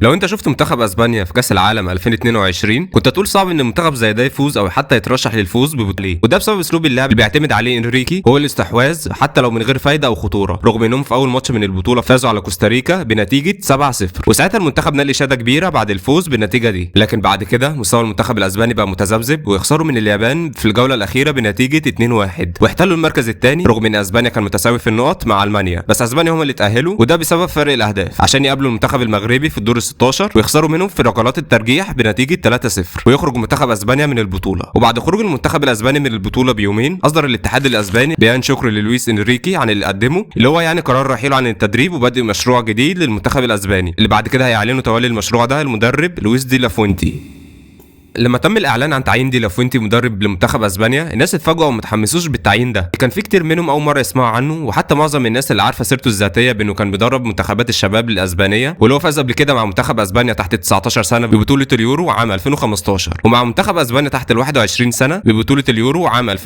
لو انت شفت منتخب اسبانيا في كاس العالم 2022 كنت هتقول صعب ان منتخب زي ده يفوز او حتى يترشح للفوز ببطولة، وده بسبب اسلوب اللعب اللي بيعتمد عليه انريكي، هو الاستحواذ حتى لو من غير فايده او خطورة، رغم انهم في اول ماتش من البطولة فازوا على كوستاريكا بنتيجة 7-0، وساعتها المنتخب نال اشاده كبيرة بعد الفوز بالنتيجة دي. لكن بعد كده مستوى المنتخب الاسباني بقى متذبذب ويخسروا من اليابان في الجولة الاخيرة بنتيجة 2-1 واحتلوا المركز الثاني، رغم ان اسبانيا كان متساوي في النقط مع المانيا، بس اسبانيا هم اللي اتاهلوا وده بسبب فرق الاهداف عشان يقابلوا المنتخب المغربي في الدور 16 ويخسروا منهم في ركلات الترجيح بنتيجة 3-0 ويخرج منتخب اسبانيا من البطولة. وبعد خروج المنتخب الاسباني من البطولة بيومين اصدر الاتحاد الاسباني بيان شكر للويس انريكي عن اللي قدمه، اللي هو يعني قرار رحيله عن التدريب وبدء مشروع جديد للمنتخب الاسباني، اللي بعد كده هيعلنوا تولي المشروع ده المدرب لويس دي لافوينتي. لما تم الاعلان عن تعيين دي لافوينتي مدرب لمنتخب اسبانيا الناس اتفاجئوا وما اتحمسوش بالتعيين ده، كان في كتير منهم اول مرة يسمعوا عنه، وحتى معظم الناس اللي عارفه سيرته الذاتية بانه كان بيدرب منتخبات الشباب الاسبانية، واللي هو فاز قبل كده مع منتخب اسبانيا تحت 19 سنة ببطولة اليورو عام 2015، ومع منتخب اسبانيا تحت ال 21 سنة ببطولة اليورو عام 2019،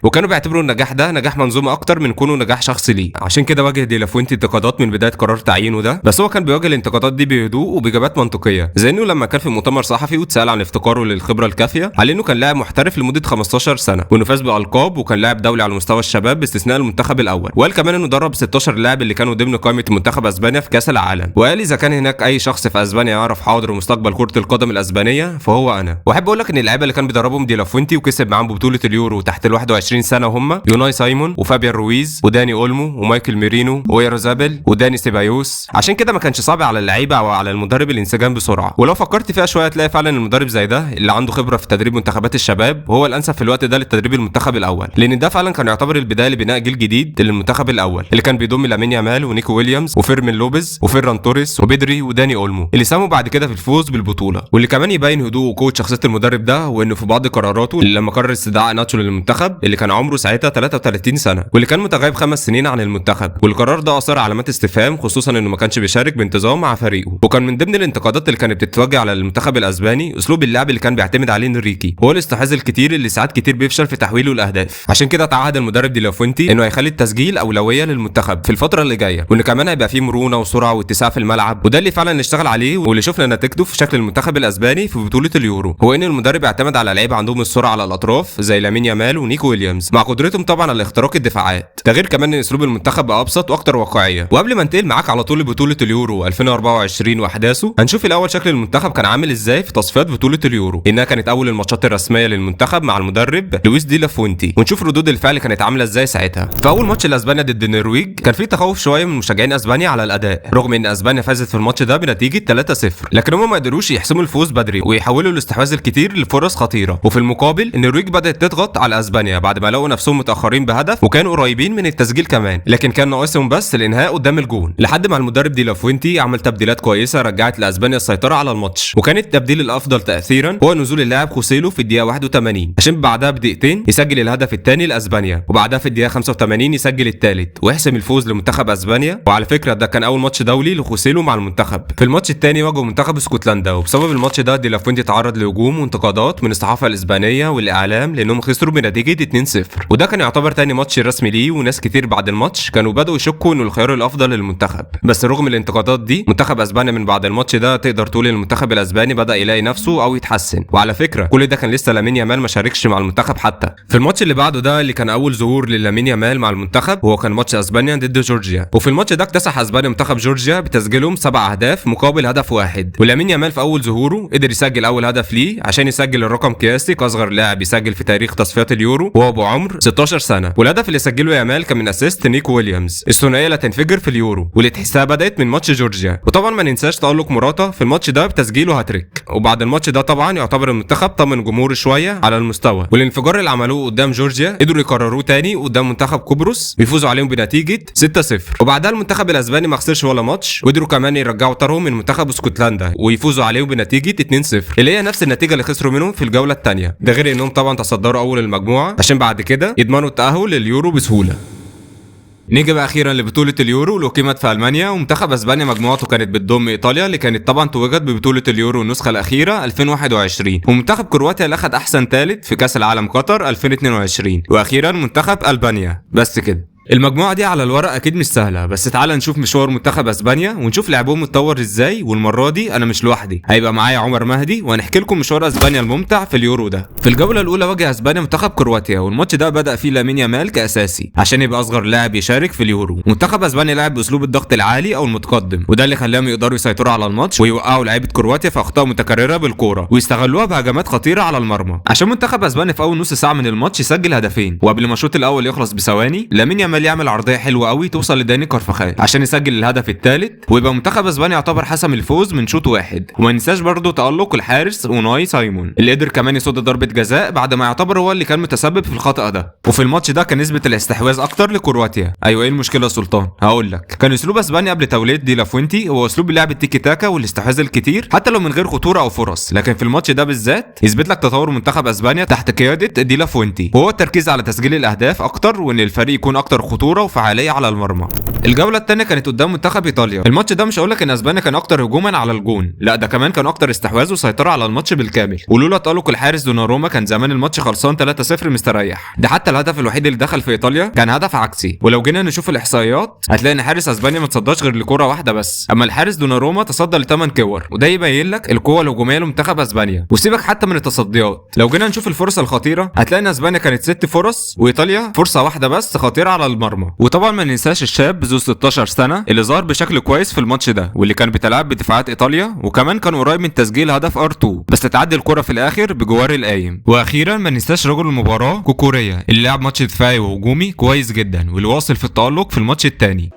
وكانوا بيعتبروا النجاح ده نجاح منظومة اكتر من كونه نجاح شخصي ليه. عشان كده واجه دي لافوينتي انتقادات من بداية قرار تعيينه ده، بس هو كان بيواجه الانتقادات دي بهدوء وباجابات منطقية، زي انه لما كان في مؤتمر صحفي واتسال عن افتقاره للخبره الكافيه على انه كان لاعب محترف لمدة 15 سنة وانه فاز بالقاب وكان لاعب دولي على مستوى الشباب باستثناء المنتخب الاول، وقال كمان انه درب 16 لاعب اللي كانوا ضمن قائمة منتخب اسبانيا في كاس العالم، وقال اذا كان هناك اي شخص في اسبانيا يعرف حاضر ومستقبل كره القدم الاسبانية فهو انا. واحب اقول لك ان اللعيبة اللي كان بيدربهم دي لافوينتي وكسب معاهم بطوله اليورو تحت ال 21 سنة هم يوناي سايمون وفابيان رويز وداني اولمو ومايكل ميرينو ويرزابل وداني سيبايوس. عشان كده ما كانش صعب على اللعيبة او على المدرب الانسجام بسرعة، ولو فكرت فيها شوية تلاقي فعلا المدرب زي ده اللي عنده خبره في تدريب منتخبات الشباب وهو الانسب في الوقت ده للتدريب المنتخب الاول، لان ده فعلا كان يعتبر البداية لبناء جيل جديد للمنتخب الاول اللي كان بيضم لامين يامال ونيكو ويليامز وفيرمين لوبيز وفيران توريس وبيدري وداني اولمو اللي ساهموا بعد كده في الفوز بالبطولة. واللي كمان يبين هدوء وقوه شخصية المدرب ده وانه في بعض قراراته لما قرر استدعاء ناتشو للمنتخب اللي كان عمره ساعتها 33 سنة واللي كان متغيب 5 سنين عن المنتخب، والقرار ده اثار علامات استفهام خصوصا انه ما كانش بيشارك بانتظام مع فريقه. وكان من ضمن الانتقادات اللي كانت بتتوجه على المنتخب الاسباني اسلوب اللعب اللي كان بيعتمد عليه انريكي، وهو الاستحواذ الكتير اللي ساعات كتير بيفشل في تحويله لاهداف. عشان كده تعهد المدرب دي لافوينتي انه هيخلي التسجيل اولوية للمنتخب في الفترة اللي جاية، وان كمان هيبقى فيه مرونة وسرعة واتساع في الملعب، وده اللي فعلا اشتغل عليه واللي شفنا نتيجته في شكل المنتخب الاسباني في بطوله اليورو، هو ان المدرب اعتمد على لعيبة عندهم السرعة على الاطراف زي لامين يامال ونيكو ويليامز مع قدرتهم طبعا على اختراق الدفاعات، ده غير كمان ان اسلوب المنتخب بقى ابسط واكتر واقعية. وقبل ما انتقل معاك على طول لبطولة اليورو 2024 واحداثه، هنشوف الاول شكل المنتخب كان عامل ازاي في تصفيات بطوله اليورو، انها كانت اول الماتشات الرسمية للمنتخب مع المدرب لويس دي لافوينتي، ونشوف ردود الفعل كانت عامله ازاي ساعتها. في اول ماتش لاسبانيا ضد النرويج كان في تخوف شوية من مشجعين اسبانيا على الاداء، رغم ان اسبانيا فازت في الماتش ده بنتيجة 3-0، لكن هم ما قدروش يحسموا الفوز بدري ويحولوا الاستحواذ الكتير لفرص خطيرة. وفي المقابل النرويج بدات تضغط على اسبانيا بعد ما لقوا نفسهم متاخرين بهدف وكانوا قريبين من التسجيل كمان، لكن كان ناقصهم بس الانهاء قدام الجون، لحد ما المدرب دي لافوينتي عمل تبديلات كويسة رجعت لاسبانيا السيطرة على الماتش. وكان التبديل الافضل تاثيرا هو نزول اللاعب خوسيلو في الدقيقة 81 عشان بعدها بدقيقتين يسجل الهدف الثاني لاسبانيا، وبعدها في الدقيقة 85 يسجل الثالث ويحسم الفوز لمنتخب اسبانيا. وعلى فكرة ده كان اول ماتش دولي لخوسيلو مع المنتخب. في الماتش الثاني واجهوا منتخب اسكتلندا، وبسبب الماتش ده دي لافوينتي تعرض لهجوم وانتقادات من الصحافة الاسبانية والاعلام لانهم خسروا بنتيجة 2-0، وده كان يعتبر ثاني ماتش رسمي ليه، وناس كتير بعد الماتش كانوا بدأوا يشكوا انه الخيار الافضل للمنتخب. بس رغم الانتقادات دي منتخب اسبانيا من بعد الماتش ده تقدر تقول المنتخب الاسباني بدأ يلاقي نفسه او يتحسن. وعلى فكرة كل ده كان لسه لامين يامال ما شاركش مع المنتخب حتى. في الماتش اللي بعده ده اللي كان اول ظهور للامين يامال مع المنتخب وهو كان ماتش اسبانيا ضد جورجيا، وفي الماتش ده اكتسح اسبانيا منتخب جورجيا بتسجيلهم 7 اهداف مقابل هدف واحد، ولامين يامال في اول ظهوره قدر يسجل اول هدف ليه عشان يسجل الرقم قياسي كاصغر لاعب يسجل في تاريخ تصفيات اليورو وهو بعمر 16 سنة. والهدف اللي سجله يامال كان من assist نيكو ويليامز، الثنائية اللي هتنفجر في اليورو واللي تحسها بدات من ماتش جورجيا. وطبعا ما ننساش تالق موراتا في الماتش ده بتسجيله هاتريك. وبعد الماتش ده طبعا يعتبر المنتخب طمن جمهوره شوية على المستوى، والانفجار اللي عملوه قدام جورجيا قدروا يكرروه تاني قدام منتخب قبرص ويفوزوا عليهم بنتيجة 6-0. وبعدها المنتخب الاسباني ما خسرش ولا ماتش، وقدروا كمان يرجعوا طارهم من منتخب اسكتلندا ويفوزوا عليهم بنتيجة 2-0 اللي هي نفس النتيجة اللي خسروا منهم في الجولة الثانية، ده غير انهم طبعا تصدروا اول المجموعة عشان بعد كده يضمنوا التاهل لليورو بسهولة. نيجي بقى اخيرا لبطولة اليورو اللي اقيمت في المانيا، ومنتخب اسبانيا مجموعته كانت بتضم ايطاليا اللي كانت طبعا توجت ببطولة اليورو النسخة الاخيرة 2021، ومنتخب كرواتيا اللي اخذ احسن ثالث في كاس العالم قطر 2022، واخيرا منتخب البانيا. بس كده. المجموعة دي على الورق اكيد مش سهلة، بس تعال نشوف مشوار منتخب اسبانيا ونشوف لعبهم اتطور ازاي. والمرة دي انا مش لوحدي، هيبقى معايا عمر مهدي وهنحكي لكم مشوار اسبانيا الممتع في اليورو ده. في الجولة الاولى واجه اسبانيا منتخب كرواتيا، والماتش ده بدا فيه لامين يامال كاساسي عشان يبقى اصغر لاعب يشارك في اليورو. منتخب اسبانيا لعب باسلوب الضغط العالي او المتقدم، وده اللي خلاهم يقدروا يسيطروا على الماتش ويوقعوا لعيبة كرواتيا في اخطاء متكررة بالكورة ويستغلوها بهجمات خطيرة على المرمى. عشان منتخب اسبانيا في اول نص ساعة من الماتش يسجل هدفين، وقبل ما الشوط الاول يخلص بثواني لامين يامال يعمل عرضية حلوة قوي توصل لداني كارفاخال عشان يسجل الهدف الثالث، ويبقى منتخب اسبانيا يعتبر حسم الفوز من شوط واحد. وما ننساش برضه تألق الحارس اوناي سايمون اللي قدر كمان يصد ضربه جزاء بعد ما يعتبر هو اللي كان متسبب في الخطأ ده. وفي الماتش ده كان نسبه الاستحواذ اكتر لكرواتيا. ايوه ايه المشكلة يا سلطان؟ هقول لك، كان اسلوب اسبانيا قبل توليه دي لافوينتي هو اسلوب لعب التيكي تاكا والاستحواذ الكتير حتى لو من غير خطورة او فرص، لكن في الماتش ده بالذات يثبت لك تطور منتخب اسبانيا تحت قيادة دي لافوينتي، وهو التركيز على تسجيل الاهداف اكتر وان الفريق يكون اكتر خطورة وفعاليه على المرمى. الجولة الثانية كانت قدام منتخب ايطاليا. الماتش ده مش هقول لك ان اسبانيا كان اكتر هجوما على الجون، لا ده كمان كان اكتر استحواذ وسيطرة على الماتش بالكامل، ولولا تألق الحارس دوناروما كان زمان الماتش خلصان 3-0 مستريح. ده حتى الهدف الوحيد اللي دخل في ايطاليا كان هدف عكسي. ولو جينا نشوف الاحصائيات هتلاقي ان حارس اسبانيا ما تصداش غير لكرة واحدة بس، اما الحارس دوناروما تصدى ل8 كور، وده يبين لك القوة الهجومية لمنتخب اسبانيا. وسيبك حتى من التصديات، لو جينا نشوف الفرص الخطيرة هتلاقي ان اسبانيا كانت 6 فرص وايطاليا فرصة واحدة بس خطيرة على المرمى. وطبعا ما ننساش الشاب ذو 16 سنة اللي ظهر بشكل كويس في الماتش ده، واللي كان بيتلاعب بدفاعات ايطاليا، وكمان كان قريب من تسجيل هدف R2 بس تعدي الكره في الاخر بجوار القايم. واخيرا ما ننساش رجل المباراة كوكوريا اللي لعب ماتش دفاعي وهجومي كويس جدا واللي واصل في التألق في الماتش الثاني.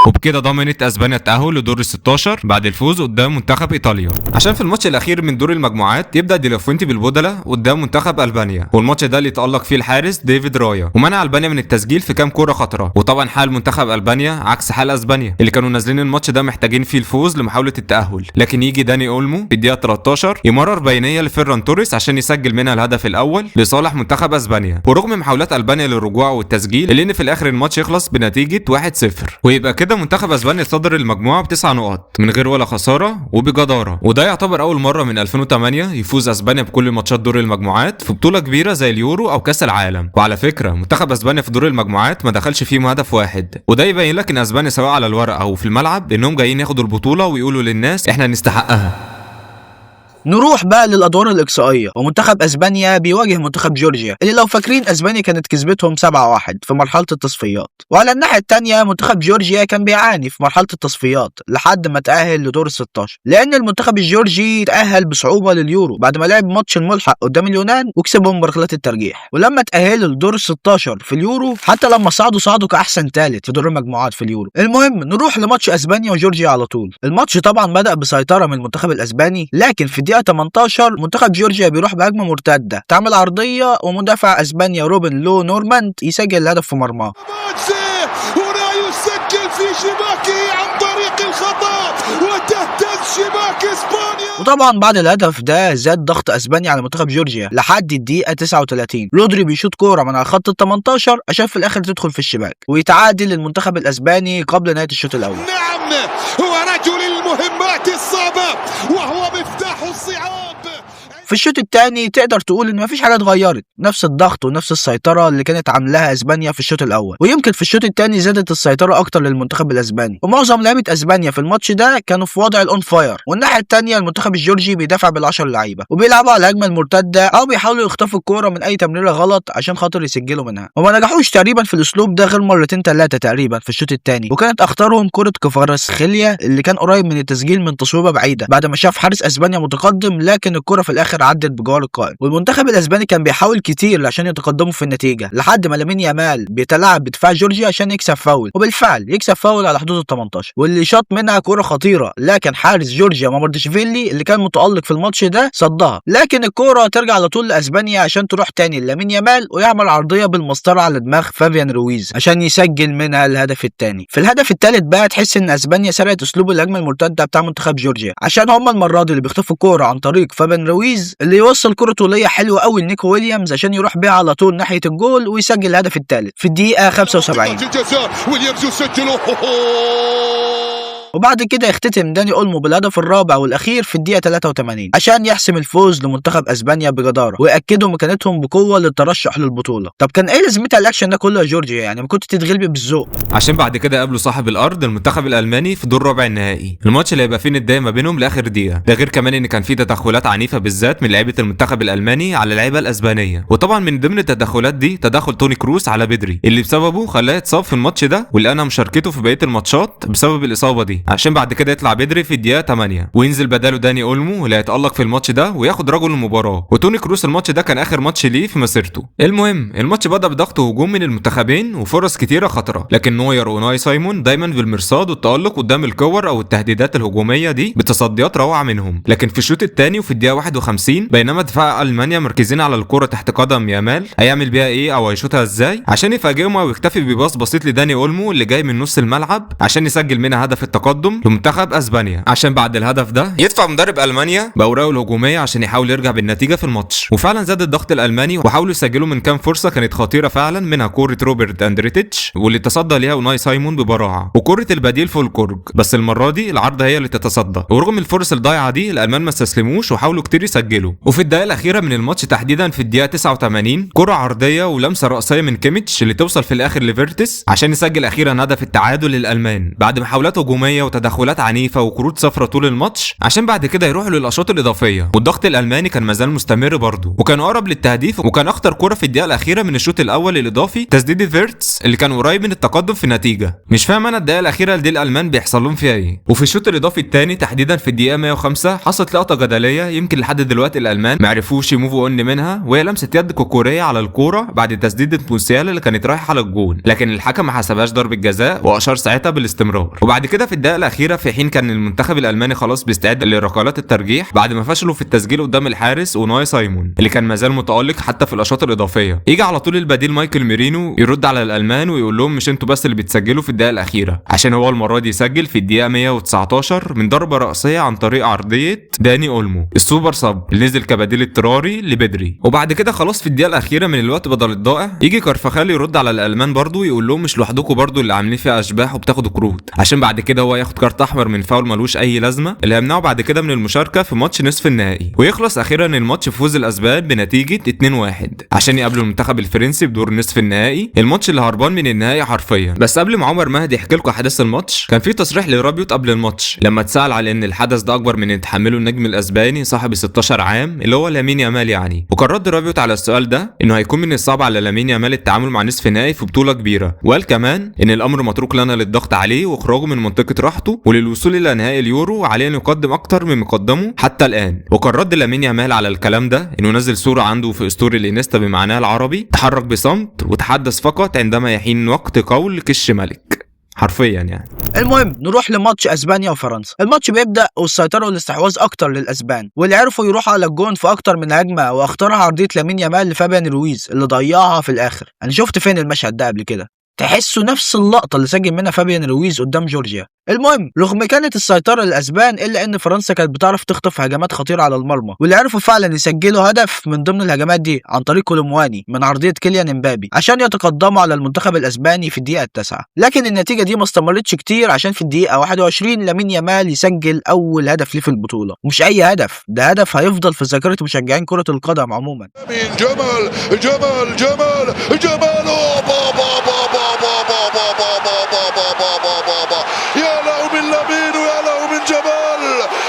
وبكده ضمنت اسبانيا التأهل لدور ال 16 بعد الفوز قدام منتخب ايطاليا. عشان في الماتش الاخير من دور المجموعات يبدا دي لافوينتي بالبدلة قدام منتخب البانيا، والماتش ده اللي تألق فيه الحارس ديفيد رايا ومنع البانيا من التسجيل في كام كورة خطره. وطبعا حال منتخب البانيا عكس حال اسبانيا اللي كانوا نازلين الماتش ده محتاجين فيه الفوز لمحاولة التأهل، لكن يجي داني اولمو في الدقيقة 13 يمرر بينيه لفيران توريس عشان يسجل منها الهدف الاول لصالح منتخب اسبانيا. ورغم محاولات البانيا للرجوع والتسجيل الا ان في الاخر الماتش يخلص بنتيجة 1-0، ويبقى كده منتخب اسبانيا صدر المجموعة ب9 نقاط من غير ولا خسارة وبجداره. وده يعتبر اول مرة من 2008 يفوز اسبانيا بكل ماتشات دور المجموعات في بطوله كبيرة زي اليورو او كاس العالم. وعلى فكرة منتخب اسبانيا في دور المجموعات ما دخلش فيهم هدف واحد، وده يبين لك ان اسبانيا سواء على الورق او في الملعب انهم جايين ياخدوا البطولة ويقولوا للناس احنا نستحقها. نروح بقى للادوار الاقصائية، ومنتخب اسبانيا بيواجه منتخب جورجيا اللي لو فاكرين اسبانيا كانت كسبتهم 7-1 في مرحلة التصفيات. وعلى الناحية الثانية منتخب جورجيا كان بيعاني في مرحلة التصفيات لحد ما تاهل لدور ال16، لان المنتخب الجورجي تاهل بصعوبة لليورو بعد ما لعب ماتش الملحق قدام اليونان وكسبهم بركلات الترجيح. ولما تاهلوا لدور ال16 في اليورو حتى لما صعدوا كاحسن ثالث في دور المجموعات في اليورو. المهم نروح لماتش اسبانيا وجورجيا على طول. الماتش طبعا بدا بسيطرة من المنتخب الاسباني، لكن في الدقيقة 18 منتخب جورجيا بيروح بهجمة مرتدة، تعمل عرضية ومدافع اسبانيا روبن لو نورماند يسجل الهدف في مرماه. هنا يسجل في شباكه عن طريق الخطأ وتهتز شباك اسبانيا. وطبعا بعد الهدف ده زاد ضغط اسبانيا على منتخب جورجيا لحد الدقيقة 39، رودري بيشوط كورة من على خط ال 18 عشان في الاخر تدخل في الشباك ويتعادل المنتخب الاسباني قبل نهاية الشوط الاول. نعم هو رجل المهمات الصعبة وهو مفتاح الصعاب. في الشوط الثاني تقدر تقول ان مفيش حاجة اتغيرت، نفس الضغط ونفس السيطرة اللي كانت عاملاها اسبانيا في الشوط الاول، ويمكن في الشوط الثاني زادت السيطرة اكتر للمنتخب الاسباني، ومعظم لعيبة اسبانيا في الماتش ده كانوا في وضع ال on fire. والناحية الثانية المنتخب الجورجي بيدافع بال10 لعيبة وبيلعبوا على الهجمة المرتدة او بيحاولوا يخطفوا الكورة من اي تمريره غلط عشان خاطر يسجلوا منها، وما نجحوش تقريبا في الاسلوب ده غير مرتين ثلاثة تقريبا في الشوط الثاني، وكانت اخطرهم كره كفاراتسخيليا اللي كان قريب من التسجيل من تصويبه بعيدة بعد ما شاف حارس اسبانيا متقدم، لكن الكره في الاخر عدت بجوار القائم. والمنتخب الاسباني كان بيحاول كتير عشان يتقدموا في النتيجة لحد ما لامين يامال بيتلاعب بدفاع جورجيا عشان يكسب فاول، وبالفعل يكسب فاول على حدود ال 18 واللي شاط منها كره خطيرة، لكن حارس جورجيا مامارداشفيلي اللي كان متالق في الماتش ده صدها، لكن الكره ترجع على طول لاسبانيا عشان تروح تاني لامين يامال ويعمل عرضية بالمسطره على دماغ فابيان رويز عشان يسجل منها الهدف الثاني. في الهدف الثالث بقى تحس ان اسبانيا سرقت اسلوب الهجمة المرتدة بتاع منتخب جورجيا، عشان هم المرة دي اللي بيخطفوا الكورة عن طريق فابيان رويز اللي يوصل كره طوليه حلوة قوي لنيكو ويليامز عشان يروح بيها على طول ناحية الجول ويسجل الهدف الثالث في الدقيقة 75. ويليامز يسجل. وبعد كده يختتم داني اولمو بالهدف الرابع والاخير في الدقيقة 83 عشان يحسم الفوز لمنتخب اسبانيا بجداره ويأكدوا مكانتهم بقوة للترشح للبطولة. طب كان ايه لازمتها الاكشن ده كله يا جورجيا؟ يعني ما كنت تتغلبي بالذوق. عشان بعد كده قابلوا صاحب الارض المنتخب الالماني في دور ربع النهائي، الماتش اللي هيبقى فيه نديه ما بينهم لاخر دقيقة. ده غير كمان ان كان فيه تدخلات عنيفة بالذات من لعيبة المنتخب الالماني على اللعيبة الاسبانية، وطبعا من ضمن التدخلات دي تدخل توني كروس على بدري اللي بسببه خلاه يتصاب في الماتش ده واللي انهى مشاركته في بقية الماتشات بسبب الاصابة دي، عشان بعد كده يطلع بدري في الدقيقة 8 وينزل بداله داني اولمو اللي هيتالق في الماتش ده وياخد رجل المباراة. وتوني كروس الماتش ده كان اخر ماتش ليه في مسيرته. المهم الماتش بدا بضغط هجوم من المنتخبين وفرص كتيرة خطره، لكن نوير وناي سايمون دايما بالمرصاد والتالق قدام الكور او التهديدات الهجومية دي بتصديات روعه منهم. لكن في الشوط الثاني وفي الدقيقة 51 بينما دفاع المانيا مركزين على الكره تحت قدم يامال هيعمل بيها ايه او هيشوطها ازاي عشان يفاجئهم ويكتفي بباص بسيط لداني اولمو اللي جاي من نص الملعب عشان يسجل منها هدف التقدم لمنتخب اسبانيا، عشان بعد الهدف ده يدفع مدرب المانيا باوراقه الهجومية عشان يحاول يرجع بالنتيجة في الماتش. وفعلا زاد الضغط الالماني وحاولوا يسجلوا من كام فرصة كانت خطيرة فعلا، منها كورة روبرت اندريتش واللي تصدى ليها اوناي سايمون ببراعه، وكوره البديل فولكورج بس المرة دي العارضة هي اللي تتصدى. ورغم الفرص الضايعه دي الالمان ما استسلموش وحاولوا كتير يسجلوا. وفي الدقائق الاخيرة من الماتش تحديدا في الدقيقة 89 كره عرضية ولمسه راسية من كيميتش اللي توصل في الاخر لفيرتس عشان يسجل اخيرا هدف التعادل للالمان بعد محاولات هجومية وتدخلات عنيفة وكروت صفراء طول الماتش، عشان بعد كده يروحوا للاشواط الاضافية. والضغط الالماني كان مازال مستمر برضه وكان اقرب للتهديف، وكان اخطر كره في الدقيقة الاخيرة من الشوط الاول الاضافي تسديده فيرتس اللي كان قريب من التقدم في النتيجة. مش فاهم انا الدقيقة الاخيرة دي الالمان بيحصل لهم فيها ايه. وفي الشوط الاضافي الثاني تحديدا في الدقيقة 105 حصلت لقطة جدلية يمكن لحد دلوقتي الالمان ما عرفوش ي move on منها، وهي لمسه يد كوكوريا على الكورة بعد تسديده موسيالا اللي كانت رايحة على الجون، لكن الحكم ما حسبهاش ضربه جزاء واشار ساعتها بالاستمرار. وبعد كده في الدقيقة الاخيرة في حين كان المنتخب الالماني خلاص بيستعد لركلات الترجيح بعد ما فشلوا في التسجيل قدام الحارس اوناي سايمون اللي كان مازال متالق حتى في الاشواط الاضافية، يجي على طول البديل مايكل ميرينو يرد على الالمان ويقول لهم مش انتوا بس اللي بتسجلوا في الدقيقة الاخيرة، عشان هو المرة دي يسجل في الدقيقة 119 من ضربه راسية عن طريق عرضية داني اولمو ال super sub اللي نزل كبديل اضطراري لبدري. وبعد كده خلاص في الدقيقة الاخيرة من الوقت بدل الضائع يجي كارفاخال يرد على الالمان برضو يقول لهم مش لوحدكم برضو اللي عاملين فيها اشباح وبتاخدوا كروت، عشان بعد كده هو ياخد كارت احمر من فاول ملوش اي لازمه اللي هيمنعه بعد كده من المشاركة في ماتش نصف النهائي. ويخلص اخيرا الماتش بفوز الاسبان بنتيجة 2-1 عشان يقابلوا المنتخب الفرنسي بدور نصف النهائي، الماتش اللي هربان من النهائي حرفيا. بس قبل ما عمر مهدي يحكي لكم احداث الماتش كان في تصريح لرابيوت قبل الماتش لما اتسال على ان الحدث ده اكبر من يتحمله النجم الاسباني صاحب 16 عام اللي هو لامين يامال يعني، وكان رد رابيوت على السؤال ده انه هيكون من الصعب على لامين يامال التعامل مع نصف نهائي في بطوله كبيرة، وقال كمان ان الامر متروك لنا للضغط عليه واخراجه من منطقة راحته وللوصول الى نهائي اليورو عليه ان يقدم اكتر مما قدمه حتى الان. وكان رد لامين يامال على الكلام ده انه نزل صوره عنده في story الانستا بمعناها العربي تحرك بصمت وتحدث فقط عندما يحين وقت قول كش ملك حرفيا يعني. المهم نروح لماتش اسبانيا وفرنسا. الماتش بيبدا والسيطرة والاستحواذ اكتر للاسبان، واللي عرفوا يروحوا على الجون في اكتر من هجمة، واختارها عرضية لامين يامال لفابيان رويز اللي ضيعها في الاخر. انا شفت فين المشهد ده قبل كده؟ تحسوا نفس اللقطة اللي سجل منها فابيان رويز قدام جورجيا. المهم رغم كانت السيطرة للاسبان الا ان فرنسا كانت بتعرف تخطف هجمات خطيرة على المرمى، واللي عرفوا فعلا يسجلوا هدف من ضمن الهجمات دي عن طريق كولومواني من عرضية كيليان امبابي عشان يتقدموا على المنتخب الاسباني في الدقيقة 9. لكن النتيجة دي ما استمرتش كتير عشان في الدقيقة 21 لامين يامال يسجل اول هدف ليه في البطولة، ومش اي هدف، ده هدف هيفضل في ذاكره مشجعين كره القدم عموما. جمال جمال جمال جمال بابا بابا بابا بابا بابا بابا بابا، يا له من لامين ويا له من جمال،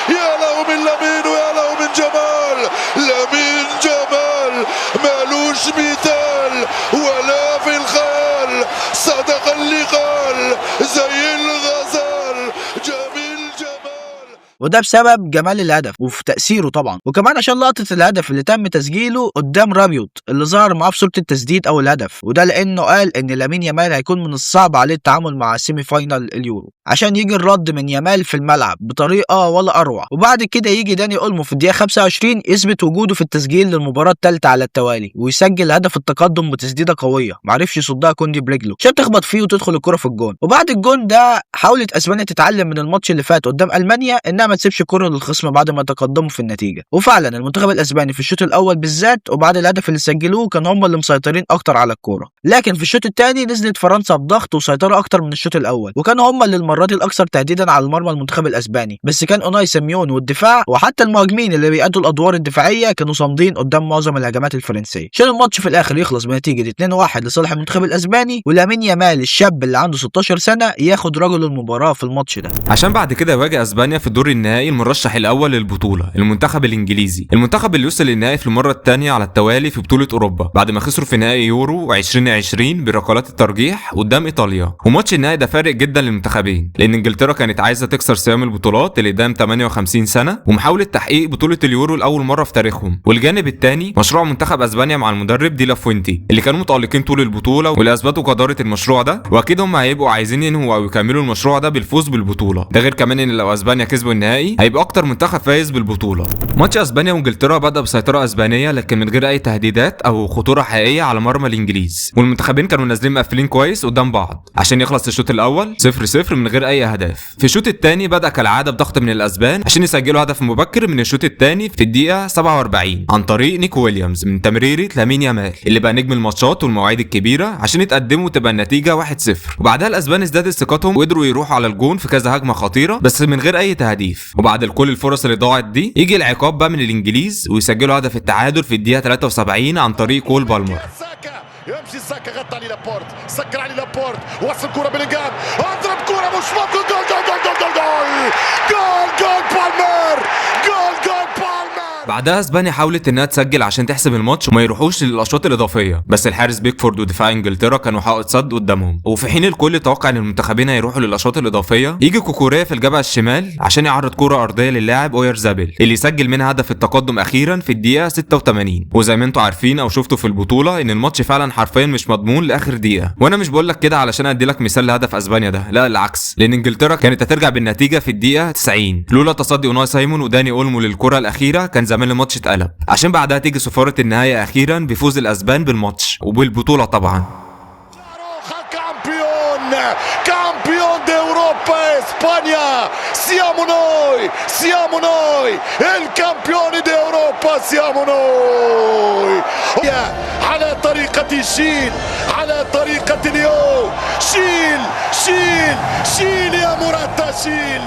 يا له من لامين ويا له من جمال، لامين جمال مالوش مثال ولا في الخيال، صدق اللي قال زي الغزال جميل جمال. وده بسبب جمال الهدف وفي تأثيره طبعا، وكمان عشان لقطة الهدف اللي تم تسجيله قدام رابيوت اللي ظهر معاه في صورة التسديد أو الهدف، وده لأنه قال إن لامين يامال هيكون من الصعب عليه التعامل مع semi final اليورو، عشان يجي الرد من يامال في الملعب بطريقة ولا أروع. وبعد كده يجي داني أولمو في الدقيقة 25 يثبت وجوده في التسجيل للمباراة الثالثة على التوالي ويسجل هدف التقدم بتسديدة قوية معرفش يصدها كوندي برجله عشان تخبط فيه وتدخل الكرة في الجون. وبعد الجون ده حاولت أسبانيا تتعلم من الماتش اللي فات قدام ألمانيا إنها انها ما تسيبش الكره للخصم بعد ما تقدموا في النتيجة. وفعلا المنتخب الاسباني في الشوط الاول بالذات وبعد الهدف اللي سجلوه كان هم اللي مسيطرين اكتر على الكورة، لكن في الشوط الثاني نزلت فرنسا بضغط وسيطرة اكتر من الشوط الاول، وكانوا هم اللي المرة دي الاكثر تهديدا على المرمى المنتخب الاسباني، بس كان اوناي سيميون والدفاع وحتى المهاجمين اللي بيأدوا الادوار الدفاعية كانوا صامدين قدام معظم الهجمات الفرنسية. عشان الماتش في الاخر يخلص بنتيجة 2-1 لصالح المنتخب الاسباني، ولامين يامال الشاب اللي عنده 16 سنة ياخد رجل المباراة في الماتش ده. عشان بعد كده يواجه اسبانيا في الدور النهائي المرشح الاول للبطولة المنتخب الانجليزي، المنتخب اللي وصل للنهائي في المرة الثانية على التوالي في بطوله اوروبا بعد ما خسروا في نهائي يورو 2020 بركلات الترجيح قدام ايطاليا. وماتش النهائي ده فارق جدا للمنتخبين، لان انجلترا كانت عايزه تكسر صيام البطولات اللي دام 58 سنة ومحاولة تحقيق بطوله اليورو لاول مرة في تاريخهم، والجانب الثاني مشروع منتخب اسبانيا مع المدرب دي لافوينتي اللي كانوا متالقين طول البطولة واللي اثبتوا جداره المشروع ده، واكيد هم هيبقوا عايزين ينهوا او يكملوا المشروع ده بالفوز بالبطولة. ده غير كمان ان لو اسبانيا كسبوا النهائي هيبقى اكتر منتخب فايز بالبطولة. ماتش اسبانيا وانجلترا بدا بسيطرة اسبانية لكن من غير اي تهديدات او خطورة حقيقية على مرمى الانجليز، والمنتخبين كانوا نازلين مقفلين كويس قدام بعض عشان يخلص الشوط الاول 0-0 من غير اي اهداف. في الشوط الثاني بدا كالعادة بضغط من الاسبان عشان يسجلوا هدف مبكر من الشوط الثاني في الدقيقة 47 عن طريق نيكو ويليامز من تمريره لامين يامال اللي بقى نجم الماتشات والمواعيد الكبيرة عشان يتقدموا وتبقى النتيجة 1-0. وبعدها الاسبان ازدادت ثقتهم وقدروا يروحوا على الجون في كذا هجمة خطيرة بس من غير اي تهديف. وبعد كل الفرص اللي ضاعت دي يجي العقاب بقى من الانجليز ويسجلوا هدف التعادل في الدقيقة 73 عن طريق كول بالمر. ساكا يمشي، ساكا غطى علي لابورت، سكر علي لابورت، وصل كرة بلينغهام، اضرب كرة مش ممكن، جول جول جول جول جول جول جول جول بالمر، جول جول بالمر. بعدها اسبانيا حاولت انها تسجل عشان تحسم الماتش وما يروحوش للاشواط الاضافية، بس الحارس بيكفورد ودفاع انجلترا كانوا حائط صد قدامهم. وفي حين الكل توقع ان المنتخبين هيروحوا للاشواط الاضافية، يجي كوكوريا في الجبهة الشمال عشان يعرض كره ارضية للاعب اويارزابل اللي يسجل منها هدف التقدم اخيرا في الدقيقة 86. وزي ما انتم عارفين او شفتوا في البطولة ان الماتش فعلا حرفيا مش مضمون لاخر دقيقة، وانا مش بقول لك كده علشان ادي لك مثال لهدف اسبانيا ده، لا العكس، لان انجلترا كانت هترجع بالنتيجة في الدقيقة 90 لولا تصدي اوناي سايمون وداني اولمو للكرة الاخيرة كان زمان الماتش اتقلب، عشان بعدها تيجي صفارة النهاية اخيرا بفوز الاسبان بالماتش وبالبطوله طبعا. Campione, campione d'Europa, Spagna, siamo noi, siamo noi, il campione d'Europa siamo noi. على طريقة شيل، على طريقة اليوم، شيل شيل شيل يا موراتا شيل.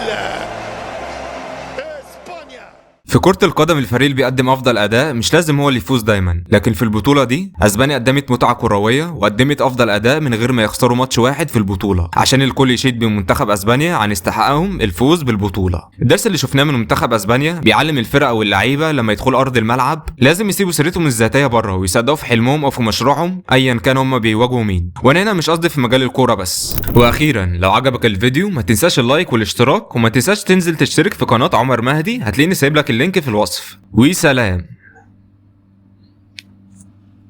اسبانيا. في كرة القدم الفريق اللي بيقدم أفضل أداء مش لازم هو اللي يفوز دايما، لكن في البطولة دي أسبانيا قدمت متعة كروية وقدمت أفضل أداء من غير ما يخسروا ماتش واحد في البطولة، عشان الكل يشيد بمنتخب أسبانيا عن استحقاقهم الفوز بالبطولة. الدرس اللي شفناه من منتخب أسبانيا بيعلم الفرق واللعيبة لما يدخلوا أرض الملعب لازم يسيبوا سيرتهم الذاتية بره ويصدقوا في حلمهم أو في مشروعهم أيا كان هم بيواجهوا مين. وأنا هنا مش قصدي في مجال الكورة بس. وأخيرا لو عجبك الفيديو ما تنساش ال like والاشتراك، وما تنساش تنزل تشترك في قناة عمر مهدي، هتلاقيني سايب لك ال link في الوصف. وسلام.